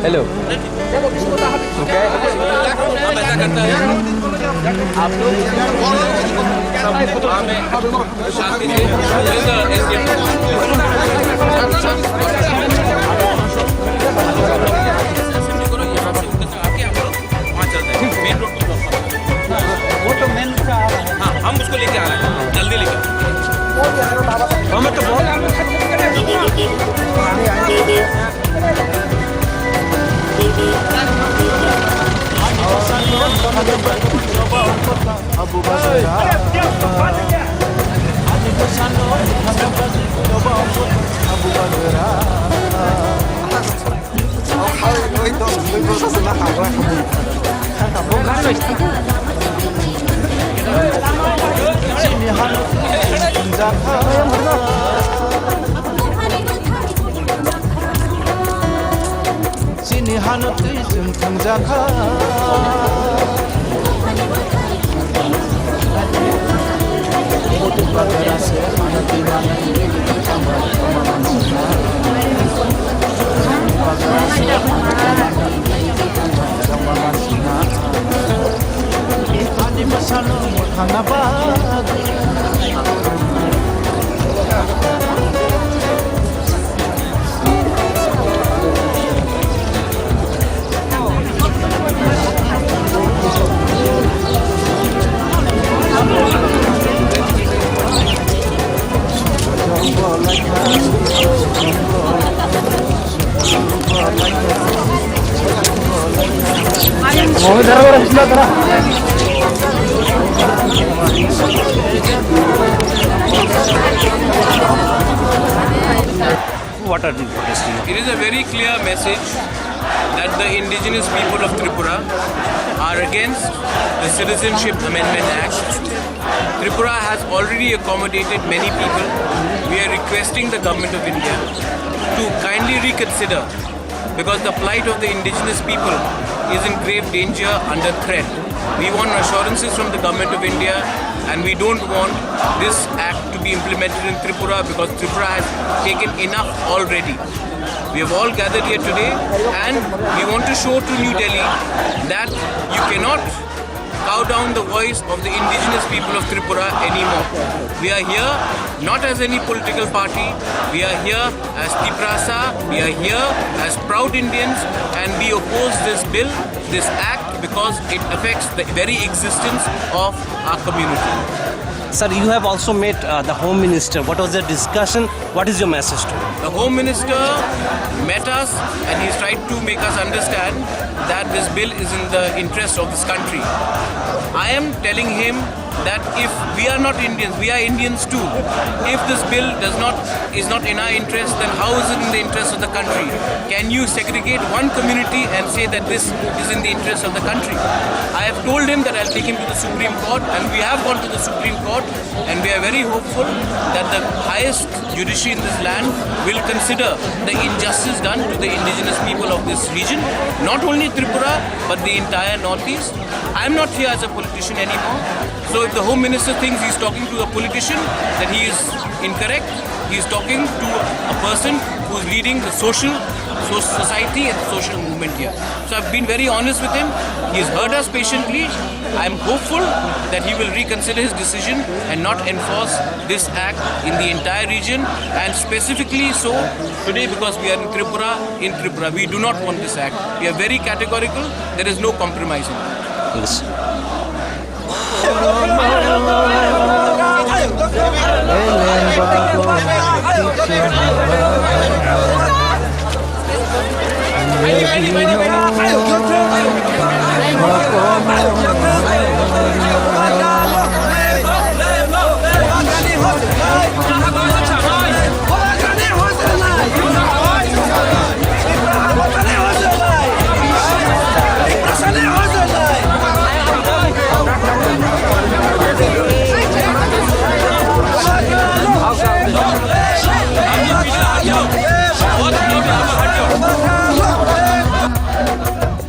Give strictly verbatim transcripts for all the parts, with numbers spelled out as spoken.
Hello. Okay. आप लोग शांति से वहाँ चलते हैं, मेन रोड पर। वो तो मेन से आ रहा है। हाँ, हम उसको लेके आ रहे हैं, जल्दी लेके। हमें तो बहुत Chini hano twi chwng thwngjakha. Ani bwsano mwthangna bagwi. What are you protesting? It is a very clear message that the indigenous people of Tripura are against the Citizenship Amendment Act. Tripura has already accommodated many people. We are requesting the Government of India to kindly reconsider, because the plight of the indigenous people is in grave danger, under threat. We want assurances from the Government of India, and we don't want this act to be implemented in Tripura, because Tripura has taken enough already. We have all gathered here today, and we want to show to New Delhi that you cannot cow down the voice of the indigenous people of Tripura anymore. We are here not as any political party. We are here as Tiprasa. We are here as proud Indians, and we oppose this bill, this act, because it affects the very existence of our community. Sir, you have also met, uh, the Home Minister. What was the discussion? What is your message to him? The Home Minister met us and he's tried to make us understand that this bill is in the interest of this country. I am telling him that if we are not Indians, we are Indians too. If this bill does not, is not in our interest, then how is it in the interest of the country? Can you segregate one community and say that this is in the interest of the country? I have told him that I'll take him to the Supreme Court, and we have gone to the Supreme Court, and we are very hopeful that the highest judiciary in this land will consider the injustice done to the indigenous people of this region, not only Tripura, but the entire Northeast. I'm not here as a politician anymore. So if the Home Minister thinks he's talking to a politician, then he is incorrect. He's talking to a person who's leading the social, so society and social movement here. So I've been very honest with him. He's heard us patiently. I'm hopeful that he will reconsider his decision and not enforce this act in the entire region, and specifically so today, because we are in Tripura, in Tripura. We do not want this act. We are very categorical. There is no compromising. Yes.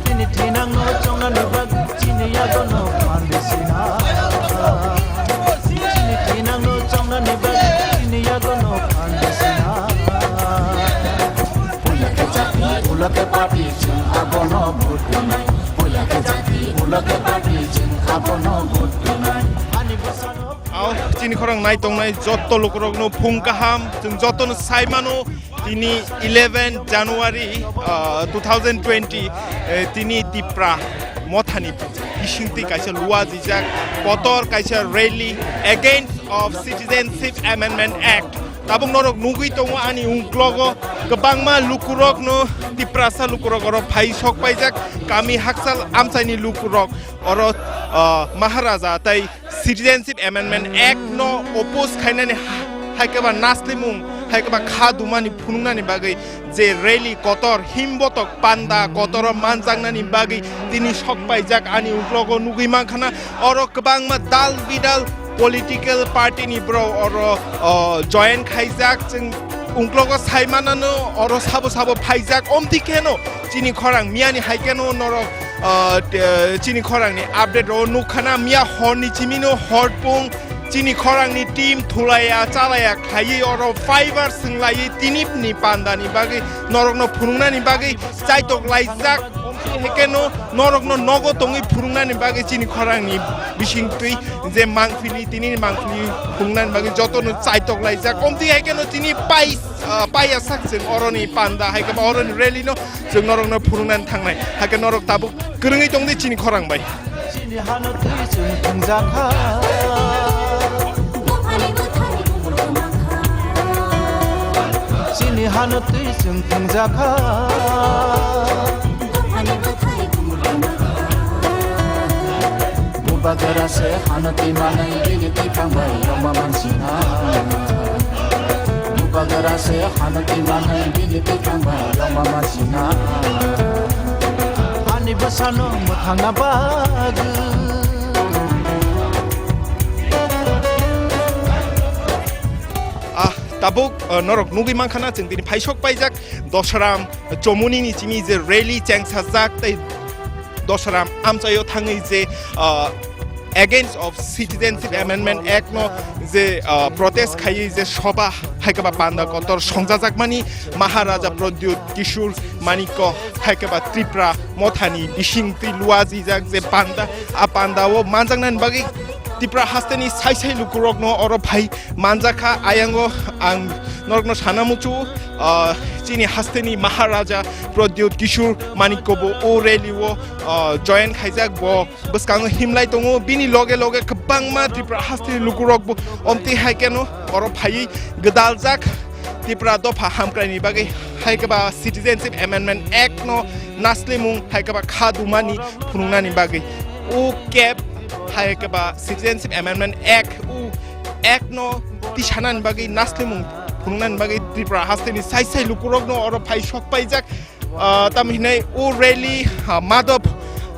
Chini thinangno chongnani bagwi chini yagono phan bisina. Chini thinangno chongnani bagwi chini yagono phan bisina. Ulo khe party chwng abono vote rwnai. Puila khe jati, ulo khe party chwng abono vote rwnai. Ani bwsano Ao chini khorang nai tongnai jotto lukurokno phung kaham. Chwng jottono sai mano, tini eleven January, ah, two thousand twenty, eh, tini Tipra mothani bisingtwi kaisa luajijak kotor kaisa rally against of Citizenship Amendment Act. Tabuk norok nugwi tongo ani ungklogo kwbangma lukurokno Tiprasa lukurok oro phai sok paijak, kami hakchal amchaini lukurok oro, ah, Maharaja tai Citizenship Amendment Act no oppose khainani ha-, hai khe ba naslimung, hai khe ba kha dumani phunuknani bagwi je rally kotor, himbotok panda kotoro manjaknani bagwi tini sok paijak ani uklogo nugwi mankhana. Oro kwbangma dal bidal political party ni borok oro, o, join khaijak. Chwng uklogo sai manano oro sabo sabo phaijak. Omtwi kheno chini khorang miyani hai kheno norok, o, te-, chini khorangni update rok nukkhana. Miya horni chimino horpung chini khorangni team thulaiya chalaiya khlaiwi oro fiber swnglawi tinipni pandani bagwi norokno phunuknani bagwi chaitok laijak. Omtwi hai kheno norokno nogo tongwi phunuknani bagwi chini khorangni bisingtwi je mangpili, tinini mangpili phunuknani bagwi jotono chaitok laijak. Omtwi hai kheno tini pai, ah, paiya sak chwng oroni panda hai khe ba oroni rally no chwng norokno phunuknani thangnai. Hai khe norok tabuk kwrwngwi tongdi chini khorang bai. Chini hano twi chwng thwngjakha. Chini hano twi chwng thwngjakha. Bubagra se hano twi manai bini twi thangbai yongma mansina. Bubagra se hano twi manai bini twi thangbai yongma mansina. Ani bwsano mwthangna bagwi. Ah, tabuk, ah, norok nugwi mankhana chwng tini phaisok paijak Dosaram Chomoni ni chini je rally chengsajak tei Dosaram amchaio thangwi je, ah, against of Citizenship Amendment Act no je, ah, protest khaiwi je soba hai khe ba panda kotor songjajakmani Maharaja Pradyut Kishore Manikya hai khe ba Tripura mothani bisingtwi luajijak je panda, a panda o manjaknani bagwi Tripura hasteni sai sai lukurokno oro phai manjakha. Ayango ang norokno sana muchu, ah, chini hasteni Maharaja Pradyut Kishore Manikya bo o rally o, ah, join khaijak, bo bwskango himlai tongo, bini loge loge kwbangma Tripura hasteni lukurok bo omtwi hai kheno oro phaiwi gwdaljak Tripura dopha hamkraini bagwi, hai khe ba Citizenship Amendment Act no naslimung hai khe ba kha dumani phunuknani bagwi. O kep hai khe ba Citizenship Amendment Act, o Act no tisanani bagwi naslimung phunuknani bagwi Tripura hasteni sai sai lukurokno oro phai sok paijak. Ah, tamo hinai o rally, ah, Madhav,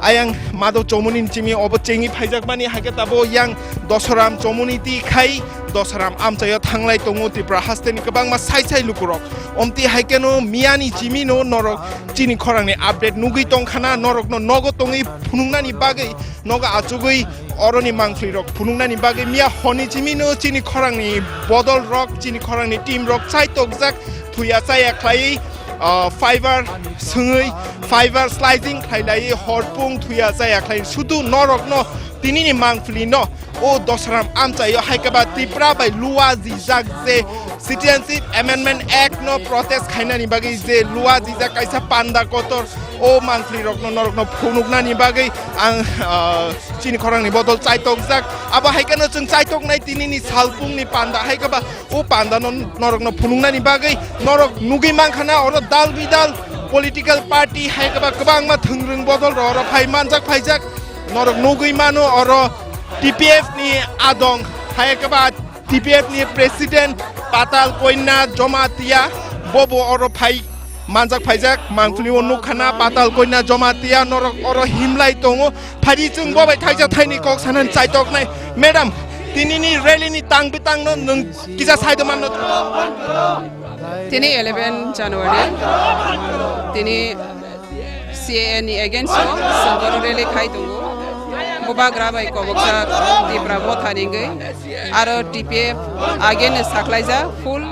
ayang Madhav Chomoni ni chimi obo chengwi phaijakmani, hai khe tabo yang Dosaram Chomoni twi khai Dosaram amchaio thanglai tongo Tripura hasteni kwbangma sai sai lukurok. Omtwi hai kheno miyani chimino norok chini khorangni update nugwi tongkhana, norokno nogo tongwi phunuknani bagwi nogo achugwi oroni mangphlirok phunuknani bagwi miya honi chimino chini khorangni bodolrok, chini khorangni teamrok chaitokjak, thuya chaya khlaiwi, ah, fiber swngwi, fiber slicing khlailaiwi horpung thuya chaya khlai sudu norokno tinini mangphlino o Dosaram amchaio hai khe ba Tripura bai luajijak je Citizenship Amendment Act no protest khainani bagwi je luajijak kaisa panda kotor, o mangphlirokno norokno phunuknani bagwi ang, ah, chini khorangni bodol chaitokjak. Abo hai kheno chwng chaitoknai tinini salpungni panda hai khe ba o panda no norokno phunuknani bagwi norok nugwi mankhana oro dal bidal political party hai khe ba kwbangma thwngrwng bodol rok oro phai manjak phaijak. Norok nugwi mano oro T P F ni adong hai khe ba T P F ni president Patal Koina Jomatia bobo oro phai manjak phaijak, mangpili o nukha na Patal Koina Jomatia norok oro himlai tongo. Phaidi chwng bo bai thaisa thaini kok sanani chaitoknai. Madam, tinini rally ni tang bitang no nwng kisa saido manno. Tini eleven January, tini C A A ni against o chwng oro rally khai tongo. Bubagra bai kobokjak Tipra motha ni wngwi aro T P F against saklaijak full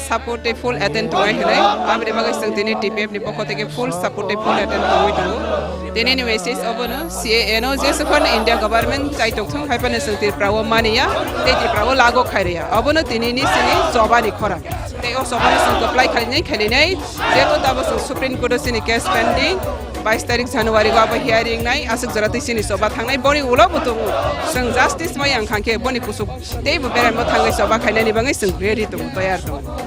Support tei full attend tongnai hinwi, aboni bagwi chwng tini T P F ni pokho theke full support tei full attend tongwi tongo. Tini ni message obono, C A A no jesa phano India government chaitok thung hai phano chwng Tripura o maniya, tei Tripura o lago khairiya. Obono tini ni chini choba ni khorang. Tei o choba no chwng kwplai khainai khainai, jeto tabo chwng Supreme Court o chini case pending, bais tarik January o abo hearing nai, aswk jora twi chini choba thangnai, boni ulo bo tongo. Chwng justice mai ang khankhe boni kusuk tei bo berai bo thangwi choba khainani bagwi chwng ready tongo, toyar tongo.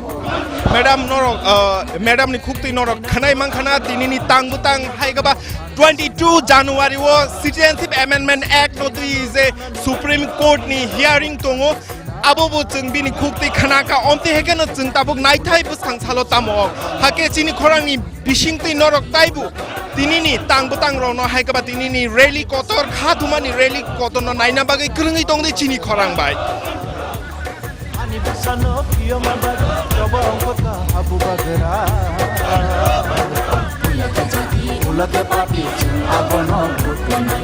Madam norok, uh, madam ni khuktwi norok khwnai mankha na, tini ni tang bwtang hai khe ba twenty two January o Citizenship Amendment Act no twi je Supreme Court ni hearing tongo, abo bo chwng bini khuktwi khwnakha, omtwi hai kheno chwng tabuk naithai bwskang salo tamo. Hakhe chini khorang ni bisingtwi norok taibo tini ni tang bwtang rokno hai khe ba tini ni rally kotor kha thumani rally kotor no naina bagwi kwrwngwi tongdi chini khorang bai. Ani bwsano phiyoma bagwi choba ongkha habu bagra. Ulo khe party chwng abono vote khlainai.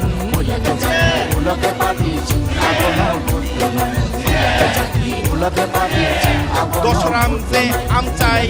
Ulo khe party chwng abono vote khlainai. Ulo khe party chwng abono Dosoram je amchai,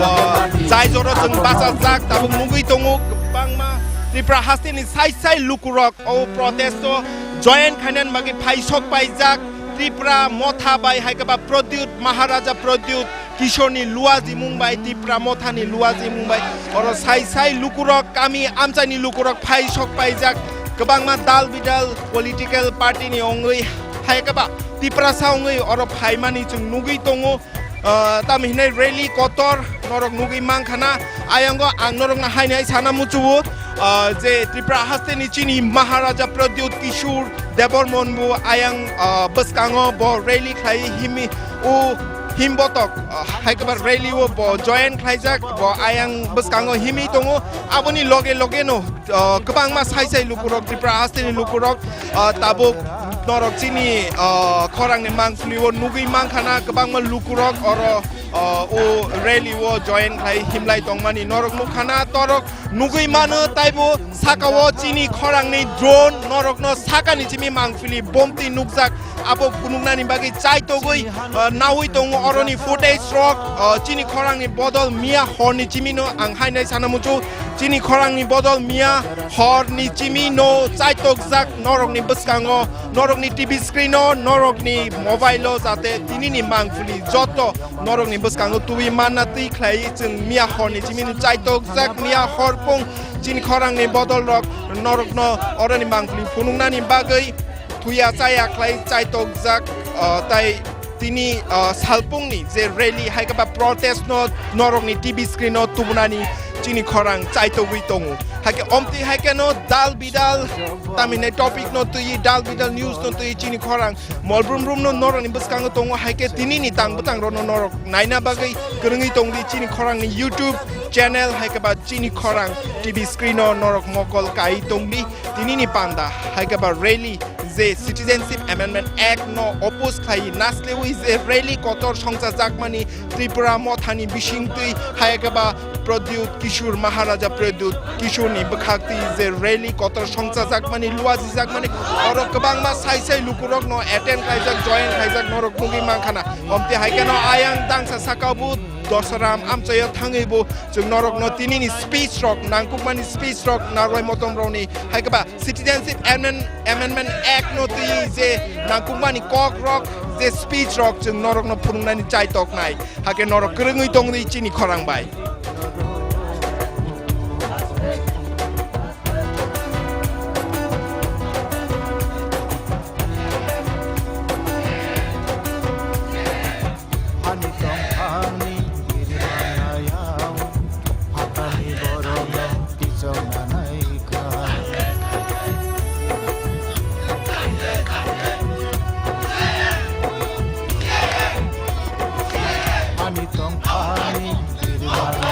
uh, jai joro chwng bachajak tabuk nugwi tongo kwbangma Tripura hasteni sai sai lukurok o protest o join khainani bagwi phaisok paijak Tripura motha bai hai khe ba Pradyut, Maharaja Pradyut Kishorni luajimung bai, Tripura mothani luajimung bai oro sai sai lukurok, kami amchaini lukurok phaisok paijak, kwbangma dal bidal political party ni ongwi hai khe ba Tiprasa ongwi oro phaimani chwng nugwi tongo. Ah, tamo hinai rally kotor norok nugwi mankha na. Ayango ang norokno haini hai sana muchuo, ah, je Tripura hasteni chini Maharaja Pradyut Kishore Debbarman bo ayang, ah, bwskango bo rally khlai himi o himbotok, ah, hai khe ba rally o bo join khlaijak, bo ayang bwskango himi tongo. Aboni loge loge no, ah, kwbangma sai sai lukurok, Tripura hasteni lukurok, ah, tabuk norok chini, ah, khorangni mangpili o nugwi mankha na kwbangma lukurok oro, ah, o rally o join khlai himlai tongmani norok nukha na torok nugwi mano, taibo saka o chini khorangni drone norokno sakani chimi mangpili bomtwi nukjak. Abo phunuknani bagwi chaitogwi, ah, nawi tongo oroni footage rok, ah, chini khorangni bodol miya horni chimino ang hainai sana muchu, chini khorangni bodol miya horni chimino chaitokjak norokni bwskango, norokni T V screen o, norokni mobile o jate tinini mangpili joto norokni bwskango tubui manna twi khlai chwng miya horni chimino chaitokjak miya horphung chini khorangni bodol rok norokno oroni mangpili phunuknani bagwi thuya chaya khlai chaitokjak, ah, tai tini, ah, salpungni je rally hai khe ba protest no norokni T V screen o tubunani chini khorang chaitogwi tongo. Hai khe omtwi hai khe no dal bidal tamhinai topic no twi dal bidal news no twi chini khorang mol brum brum no norokni bwskango tongo, hai khe tini ni tang bwtang rok no norok naina bagwi kwrwngwi tongdi chini khorang ni YouTube channel hai khe ba chini khorang T V screen o norok mokol kai tongdi. Tini ni panda hai khe ba rally je Citizenship Amendment Act no oppose khlai naslewi je rally kotor songchajakmani Tripura mothani bisingtwi hai khe ba Pradyut Kishore, Maharaja Pradyut Kishore ni bwkhaktwi je rally kotor songchajakmani, luajijakmani, oro kwbangma sai sai lukurokno attend khlaijak, join khlaijak norok nugwi mankha na. Omtwi hai kheno ayang dangsa saka bo Dosaram amchaio thangwi bo chwng norokno tinini speech rok, nangkukmani speech rok, narwai motom rokni hai khe ba Citizenship Amend-, Amendment Act no twi je nangkukmani kok rok, je speech rok chwng norokno phunuknani chai toknai. Hakhe norok kwrwngwi tongdi chini khorang bai. Ani tongthangni biri manayang, hakani borokno tichok nanaikha. Ani tongthangni biri manayang.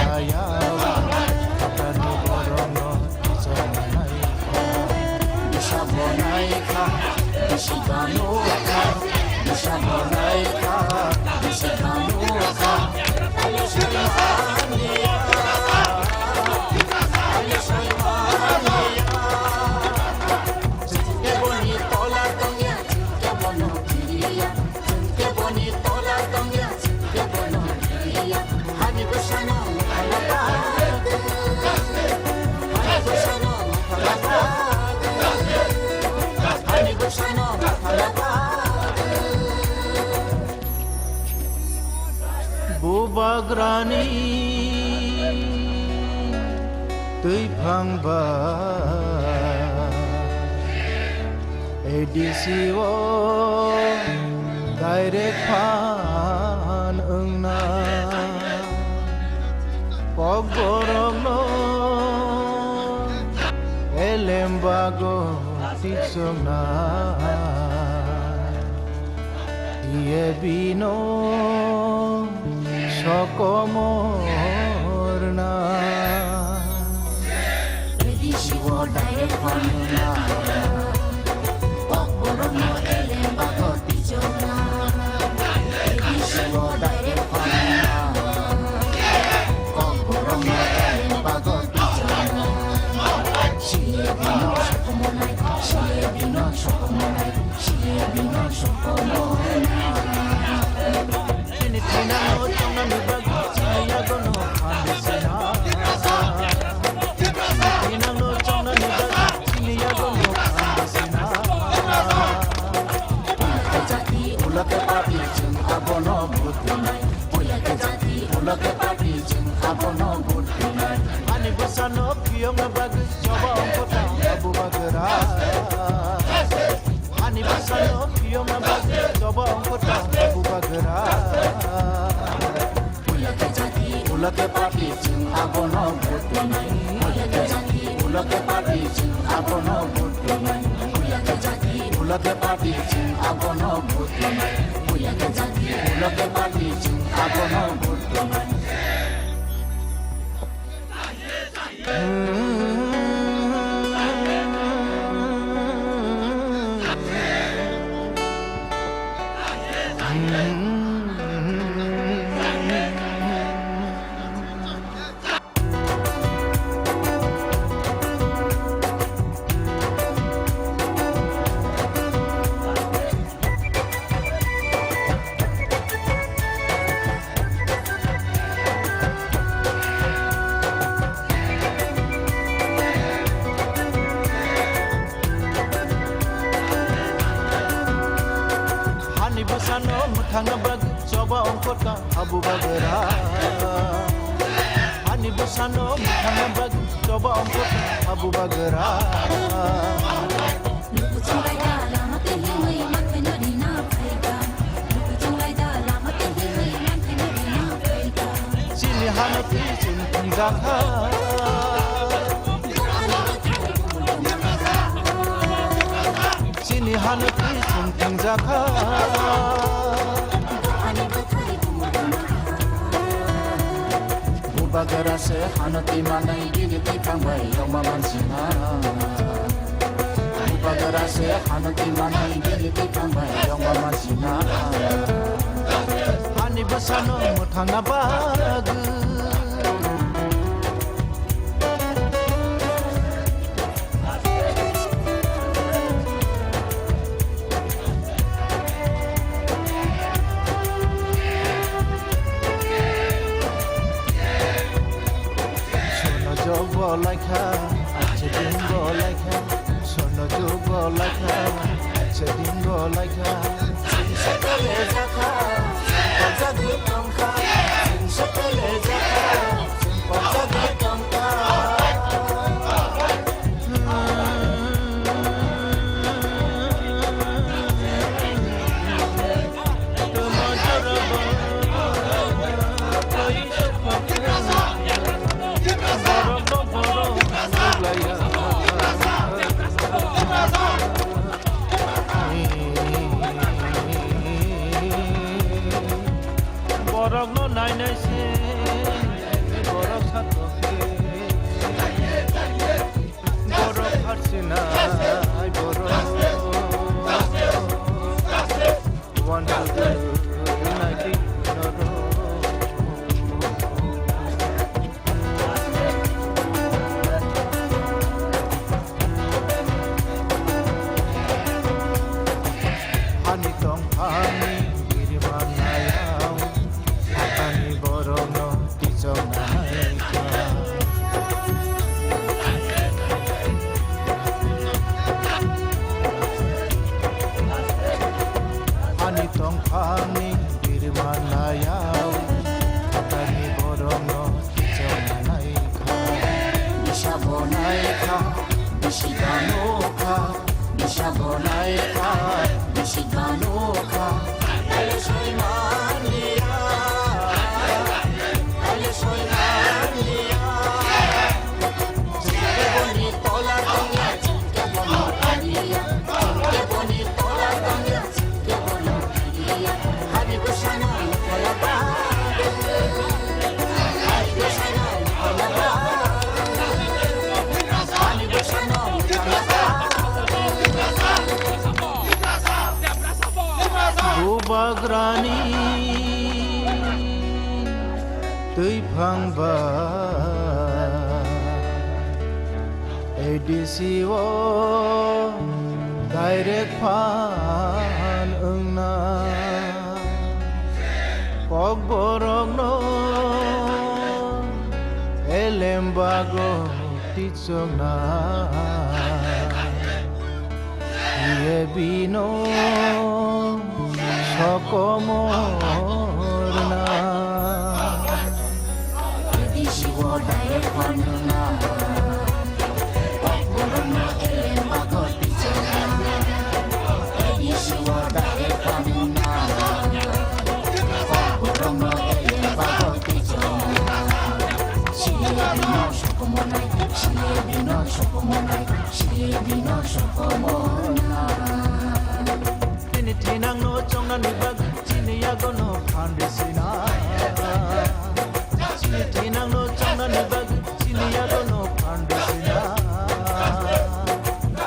Bubagrani twiphang ba A D C o direct phan wngna. Kokborokno elem bago tiksokna. Iye bino sokomorna. Redi siwo direct phanna. Kokborokno elem bago tiksokna. Redi siwo direct phanna. Kokborokno elem bago tiksokna. Siye bino sokomornai, siye bino sokomornai. Ulo khe party chwng abono vote rwnai. Puila khe jati, ulo khe party chwng abono vote rwnai. Ani bwsano phiyokna bagwi choba ongkho ta Abu Bagra. Ani bwsano phiyokna bagwi choba ongkho ta Abu Bagra. Puila khe jati, ulo khe party chwng abono vote rwnai. Puila khe jati, ulo khe party chwng abono vote rwnai. Puila khe jati, ulo khe party chwng abono vote rwnai. Puila khe jati, ulo khe party chwng abono vote rwnai. Hani bwsano mwthangna bagwi choba ongkho ta Abu Bagra. Hani bwsano mwthangna bagwi choba ongkho ta Abu Bagra. Nukuchunglai da lama twi himwi mankhaino rina phaikha. Nukuchunglai da lama twi himwi mankhaino rina phaikha. Chini hano twi chwng thwngjakha. Chini hano twi chwng thwngjakha. Bubagra se hano twi manai bini twi thangbai yokma mansina. Bubagra se hano twi manai bini twi thangbai yokma mansina. Ani bwsano mwthangna bagwi. Sono jogo laikha, ache dingo laikha. Sono jogo laikha, ache dingo laikha. Sing sekele jakha, sing pajagwi tongkha. Sing sekele jakha, sing pajagwi tongkha. Borokno nainai se, borok satokhe. Borok harsinai borok. One, two, three, nine, ten, eleven. Ani tongphani biriman nayang, sakani borokno tichok naikha. Ani tongphang Hagrani twiphang ba A D C o direct phan wngna. Kokborokno elem bago tichokna. Ye bino sokomorna. Chini thinangno chongnani bagwi chini yagono phan risina. Chini thinangno chongnani bagwi chini yagono phan risina.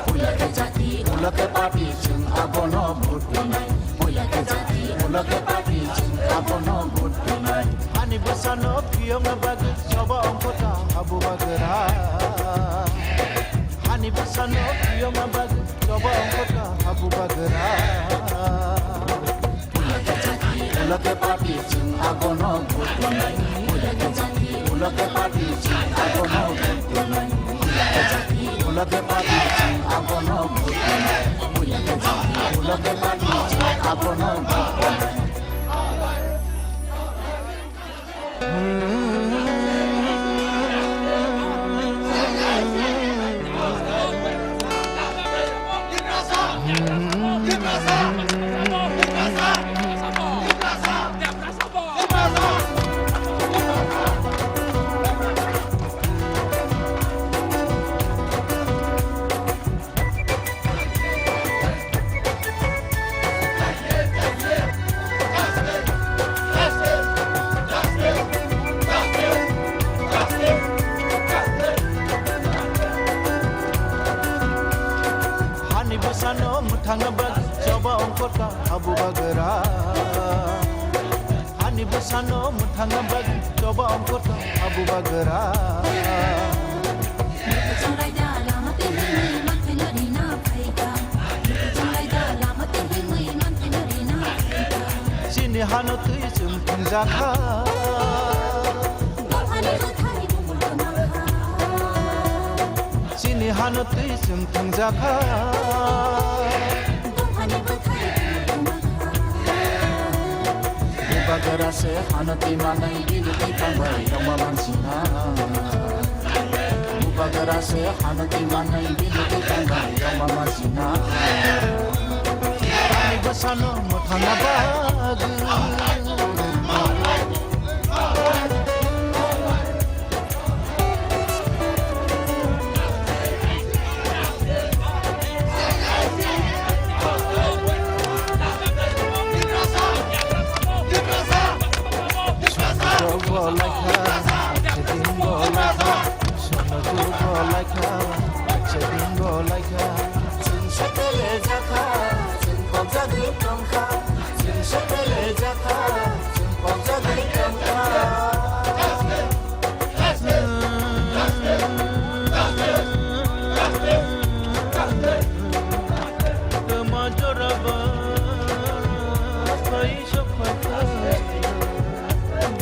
Puya khe jati, ulo khe party, chwng abono vote rwnai. Puya khe jati, ulo khe party, chwng abono vote rwnai. Hani bwsano phiyokna bagwi choba ongkhorka habu bagra. Hani bwsano phiyokna bagwi choba ongkhorka habu bagra. Ulo khe party chwng abono vote rwnai. Ulo khe jati, ulo khe party chwng abono vote rwnai. Ulo khe jati, ulo khe party chwng abono vote rwnai. Ulo khe jati, ulo khe party chwng abono vote rwnai. Hani bwsano mwthangna bagwi choba ongkhorka habu bagra. Hani bwsano mwthangna bagwi choba ongkhorka habu bagra. Chini hano twi chwng thwngjakha. Chini hano twi chwng thwngjakha. Bubagra se hano twi manai bini twi tangbai yongma mansina. Bubagra se hano twi manai bini twi tangbai yongma mansina. Ani bwsano mwthangna bagwi.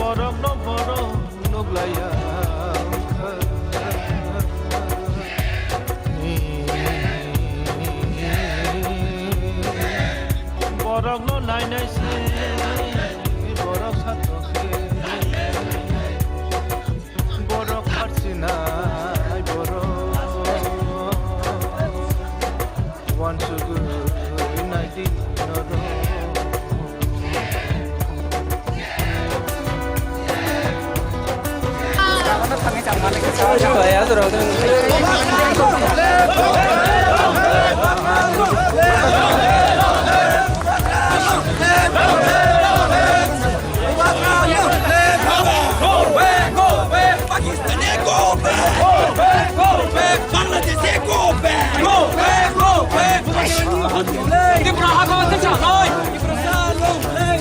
Borokno borok nuklaiya wngkha. Borokno nainai se borok satokhe. Borok pharsinai borok. Wansugwi naidi norok. Pakistani go back! Go back, go back! Bangladeshi go back! Go back, go back! Tripura hago techa noi! Tripura sa long live!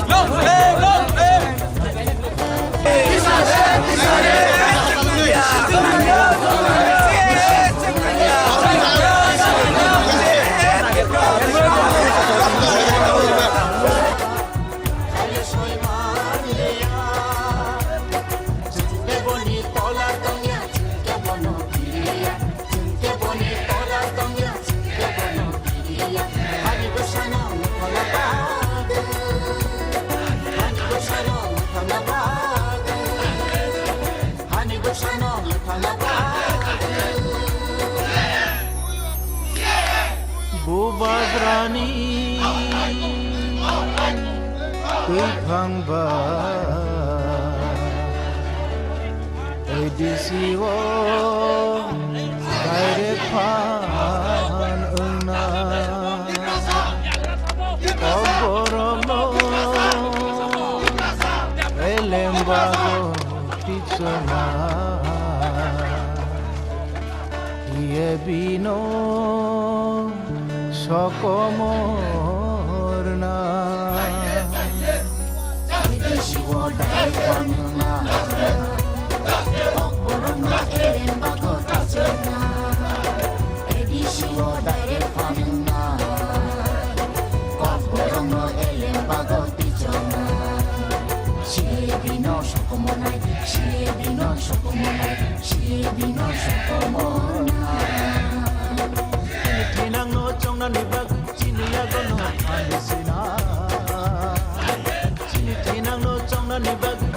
Ani twiphang ba A D C o direct phan wngna. Kokborokno elembago tichona. Iye bino sokomorna. Kokborokno elembago tichona. A D C o direct phan wngna. Kokborokno elembago tichona. Siye bino sokomornai, siye bino sokomornai, siye bino sokomornai. Chini thinangno chongnani bagwi chini yagono phan sina. Chini thinangno chongnani bagwi.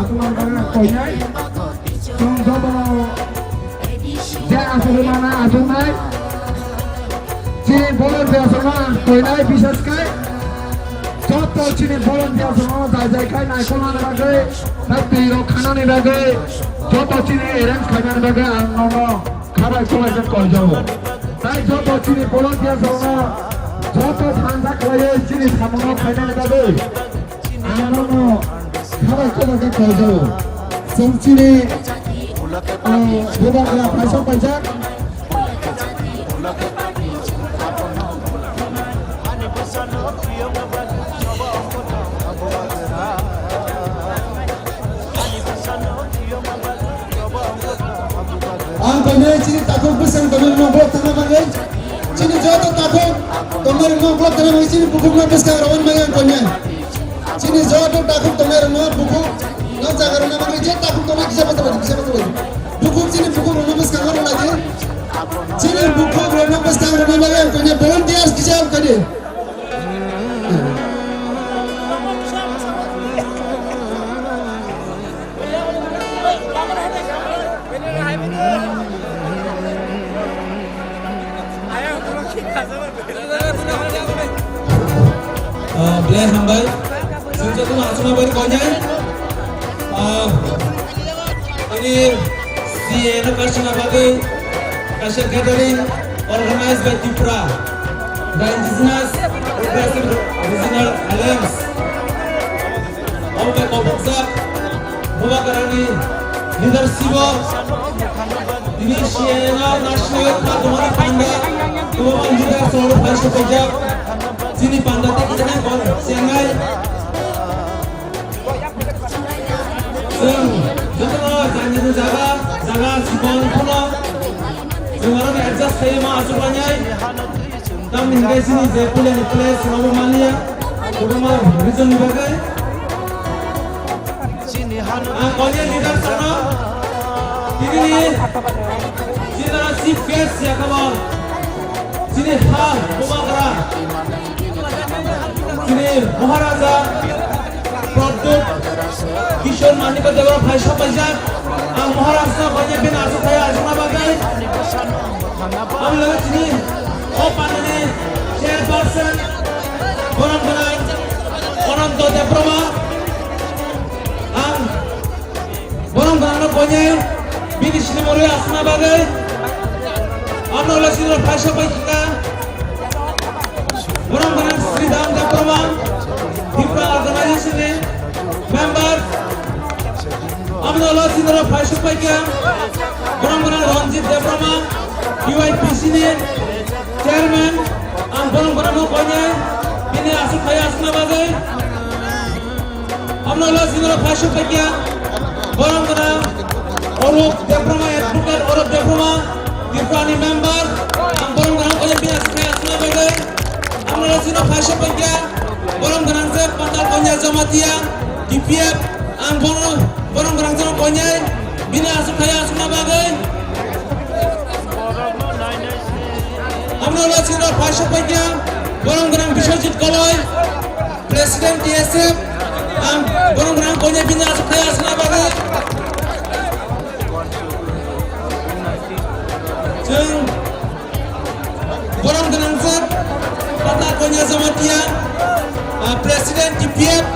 Koinai, chwng joto je aswk mana aswknai, chini volunteers rokno ang koinai, bishesh khe joto chini volunteers rokno jai jai khai naikolnani bagwi, tei twi rok khanani bagwi, joto chini arrange khainani bagwi ang nono khabai khulai khe koijago. Tai joto chini volunteers rokno joto thansa khlaiwi chini samungno khainani bagwi ang nono khabai khulai khe koijago. Chwng chini, ah, bubagra phaisok paijak. Ang koinai chini takhuk bwsang tongnai rokno block thangna bagwi, chini joto takhuk tongnai rokno block thangna bagwi chini bukhukno bwskang rwna bagwi ang koinai. Chini joto takhuk tongnai rokno bukhuk no jaga rwna bagwi je takhuk tongnai kisa bwsa bai kisa bwsa bai. Bukhuk chini bukhuk rokno bwskang rwna bagwi, chini bukhuk rokno bwskang rwna bagwi ang koinai volunteers kisa ang koinai. Ah, belai hambai. Chwng jotono aswkna bagwi koinai. Ah, ini C A no kaisa bagwi kaisa gathering organized by Tripura, the Indigenous Progressive Regional Alliance. Omo bai kobokjak Bubagrani leadership o tini C A no national kha tongmani panda kwbangma leaders rok phai sopaijak. Chini panda tei kisa hai bol chengnai. Chwng jotono jani jaga jaga sikon phano chwng aro adjust khlaiwi ma aswk lainai. Tamni hwnkhe chini je puilani place rokbo manliya, kwbangma reason ni bagwi. Ang koinai leader sano, tini ni chini chief guest ya kabo, chini ha bubagra, chini Maharaja Pradyut Kishore Manikya Debbarma phai sopaijak. Ang Maharaj no koinai bini aswk phai aswkna bagwi. Ang loge chini o panani chairperson borom gwnang Ananto Debbarma. Ang borom gwnang no koinai bini sinimori aswkna bagwi. Ang no loge chini phai sopaijak. Borom gwnang Sridham Debbarma, Tripura Organization ni member. Amno lo sinoro phai sukpaikha. Borom gwnang Ranjit Debbarma, T Y P C ni chairman. Ang borom gwnang no koinai bini aswk phai aswkna bagwi. Amno lo sinoro phai sukpaikha. Borom gwnang Orup Debbarma, advocate Orup Debbarma, Tripura ni member. Ang borom gwnang koinai bini aswk phai aswkna bagwi. Amno lo sinoro phai sukpaikha. Borom gwnang je Patal Konya Jamatia, T P F. Ang borom, borom gwnang je koinai bini aswk phai aswkna bagwi. Amno lo sinoro phai sukpaikha. Borom gwnang Biswajit Koloi. President T S F, ang borom gwnang koinai bini aswk phai aswkna bagwi. Chwng borom gwnang je Patal Konya Jamatia, ah, President T P F,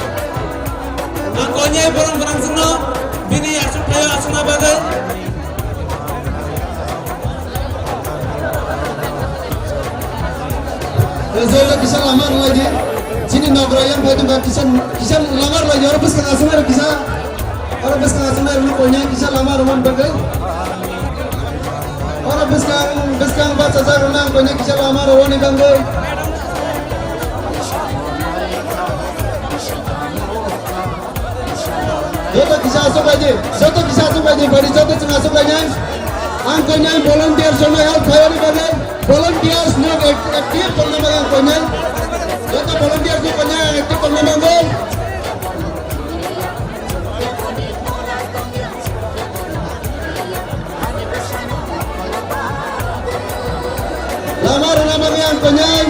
ang koinai borom gwnang jwngno bini aswk phai aswkna bagwi. Joto kisa lama rwlai di. Chini nogra yang phai tongkha kisa, kisa lama rwlai di. Oro bwskang aswk nai kisa. Oro bwskang aswk nai rwna koinai kisa lama rwmani bagwi. Oro bwskang, bwskang bachajak rwna koinai kisa lama rwmani bagwi. Joto kisa aswk bai di, joto kisa aswk bai di, bari joto chwng aswk bai nai. Ang koinai volunteers rokno help khaiyani bagwi, volunteers no act-, active tongna bagwi ang koinai. Joto volunteers no koinai active tongna bagwi. Lama rwna bagwi ang koinai.